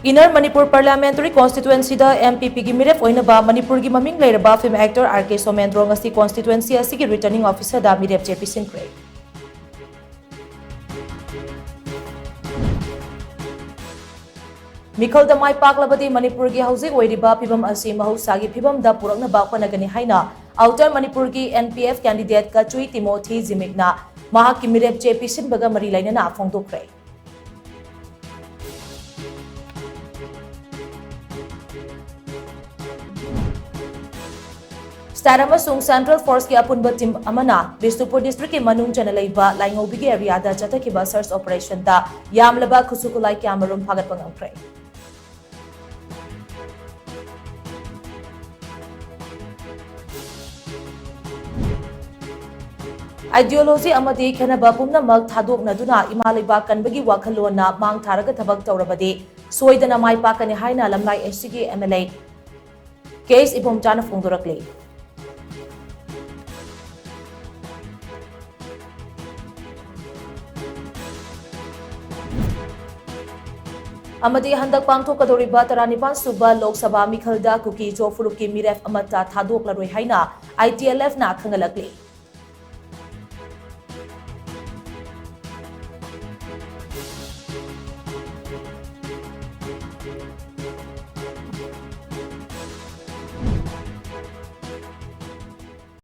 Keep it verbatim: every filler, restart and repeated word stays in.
Inner Manipur Parliamentary Constituency-ꯗ M P P-ꯒꯤ ꯃꯤꯔꯦꯞ ꯑꯣꯏꯅꯕ ꯃꯅꯤꯄꯨꯔꯒꯤ ꯃꯃꯤꯡ ꯂꯩꯔꯕ film actor R K Somendro ꯉꯁꯤ constituency ꯑꯁꯤꯒꯤ returning officer-ꯗ ꯃꯤꯔꯦꯞ ꯆꯦ ꯄꯤꯁꯤꯟꯈ꯭ꯔꯦ꯫ ꯃꯤꯈꯜꯗ ꯃꯥꯏ ꯄꯥꯛꯂꯕꯗꯤ ꯃꯅꯤꯄꯨꯔꯒꯤ ꯍꯧꯖꯤꯛ ꯑꯣꯏꯔꯤꯕ ꯐꯤꯕꯝ ꯑꯁꯤ ꯃꯍꯧꯁꯥꯒꯤ ꯐꯤꯕꯝꯗ ꯄꯨꯔꯛꯅꯕ ꯍꯣꯠꯅꯒꯅꯤ ꯍꯥꯏꯅ Outer ꯃꯅꯤꯄꯨꯔꯒꯤ N P F candidate ꯀꯆꯨꯏ ꯇꯤꯃꯣꯊꯤ ꯖꯤꯃꯤꯛꯅ ꯃꯍꯥꯛꯀꯤ ꯃꯤꯔꯦꯞ ꯆꯦ ꯄꯤꯁꯤꯟꯕꯒ ꯃꯔꯤ ꯂꯩꯅꯅ ꯐꯣꯡꯗꯣꯛꯈ꯭ꯔꯦ꯫ State ꯑꯃꯁꯨꯡ Central Force-ꯀꯤ ꯑꯄꯨꯟꯕ team ꯑꯃꯅ ꯕꯤꯁꯅꯨꯄꯨꯔ district-ꯀꯤ ꯃꯅꯨꯡ ꯆꯟꯅ ꯂꯩꯕ ꯂꯥꯏꯉꯧꯕꯤꯒꯤ area-ꯗ ꯆꯠꯊꯈꯤꯕ search operation-ꯗ ꯌꯥꯝꯂꯕ ꯈꯨꯠꯁꯨ ꯈꯨꯠꯂꯥꯏ ꯀꯌꯥꯃꯔꯨꯝ ꯐꯥꯒꯠꯄ ꯉꯝꯈ꯭ꯔꯦ꯫ Ideology ꯑꯃꯗꯤ ꯈꯦꯟꯅꯕ ꯄꯨꯝꯅꯃꯛ ꯊꯥꯗꯣꯛꯅꯗꯨꯅ ꯏꯃꯥ ꯂꯩꯕꯥꯛ ꯀꯟꯕꯒꯤ ꯋꯥꯈꯜꯂꯣꯟꯅ ꯃꯥꯡ ꯊꯥꯔꯒ ꯊꯕꯛ ꯇꯧꯔꯕꯗꯤ ꯁꯣꯏꯗꯅ ꯃꯥꯏ ꯄꯥꯛꯀꯅꯤ ꯍꯥꯏꯅ ꯂꯝꯂꯥꯏ H C-ꯒꯤ M L A K H ꯏꯕꯣꯝꯆꯥꯅ ꯐꯣꯡꯗꯣꯔꯛꯂꯤ꯫ ꯑꯃꯗꯤ ꯍꯟꯗꯛ ꯄꯥꯡꯊꯣꯛꯀꯗꯧꯔꯤꯕ ꯇꯔꯥꯅꯤꯄꯥꯟ ꯁꯨꯕ ꯂꯣꯛ ꯁꯚꯥ ꯃꯤꯈꯜꯗ ꯀꯨꯀꯤ ꯖꯣ ꯐꯨꯔꯨꯞꯀꯤ ꯃꯤꯔꯦꯞ ꯑꯃꯠꯇ ꯊꯥꯗꯣꯛꯂꯔꯣꯏ ꯍꯥꯏꯅ I T L F-ꯅ ꯈꯪꯍꯜꯂꯛꯂꯤ꯫